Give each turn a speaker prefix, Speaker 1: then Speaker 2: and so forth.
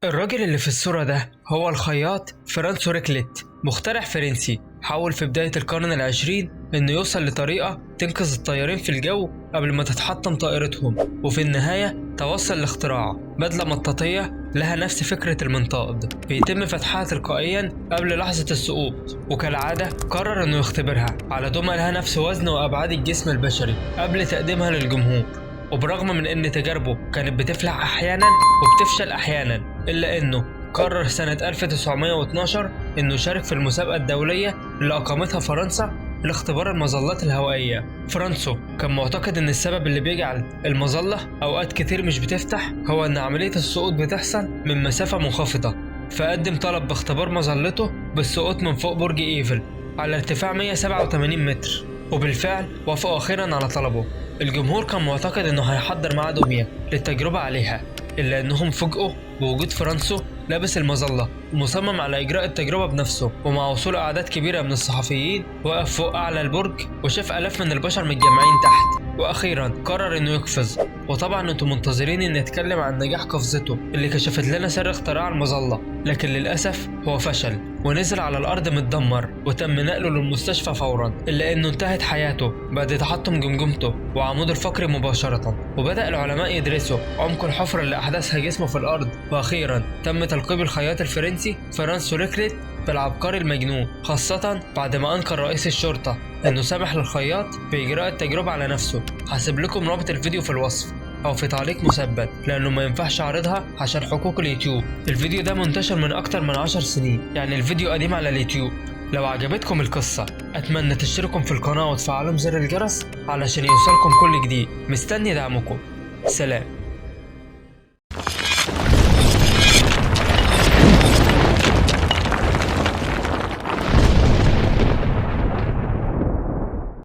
Speaker 1: الراجل اللي في الصورة ده هو الخياط فرانسو ريكليت، مخترع فرنسي حاول في بداية القرن العشرين إنه يوصل لطريقة تنقذ الطيارين في الجو قبل ما تتحطم طائرتهم، وفي النهاية توصل لاختراع بدلة مطاطية لها نفس فكرة المنطاد، بيتم فتحها تلقائيا قبل لحظة السقوط. وكالعادة قرر إنه يختبرها على دمى لها نفس وزن وأبعاد الجسم البشري قبل تقديمها للجمهور. وبرغم من إن تجاربه كانت بتفلح أحيانا وبتفشل أحيانا، إلا إنه قرر سنة 1912 إنه يشارك في المسابقة الدولية اللي أقامتها فرنسا لاختبار المظلات الهوائية. فرانسو كان معتقد إن السبب اللي بيجعل المظلة أوقات كتير مش بتفتح هو إن عملية السقوط بتحصل من مسافة منخفضة، فقدم طلب باختبار مظلته بالسقوط من فوق برج إيفل على ارتفاع 187 متر، وبالفعل وافقوا أخيرا على طلبه. الجمهور كان معتقد إنه هيحضر معاه دمية للتجربة عليها، إلا إنهم فوجئوا بوجود فرانسو لابس المظلة ومصمم على إجراء التجربة بنفسه. ومع وصول أعداد كبيرة من الصحفيين وقف فوق أعلى البرج وشاف آلاف من البشر متجمعين تحت، وأخيرا قرر إنه يقفز. وطبعا انتم منتظرين إن نتكلم عن نجاح قفزته اللي كشفت لنا سر اختراع المظلة، لكن للأسف هو فشل ونزل على الأرض متدمر، وتم نقله للمستشفى فورا، إلا إنه انتهت حياته بعد تحطم جمجمته وعموده الفقري مباشرة. وبدأ العلماء يدرسوا عمق الحفرة اللي أحدثها جسمه في الأرض، وأخيرا تم تلقيب الخياط الفرنسي فرانسو ريكليت بالعبقري المجنون، خاصة بعد ما أنكر رئيس الشرطة إنه سمح للخياط بإجراء التجربة على نفسه. هسيب لكم رابط الفيديو في الوصف أو في تعليق مثبت لأنه ما ينفعش أعرضها عشان حقوق اليوتيوب. الفيديو ده منتشر من أكتر من 10 سنين، يعني الفيديو قديم على اليوتيوب. لو عجبتكم القصة أتمنى تشتركوا في القناة وتفعلوا زر الجرس علشان يوصلكم كل جديد. مستني دعمكم. سلام.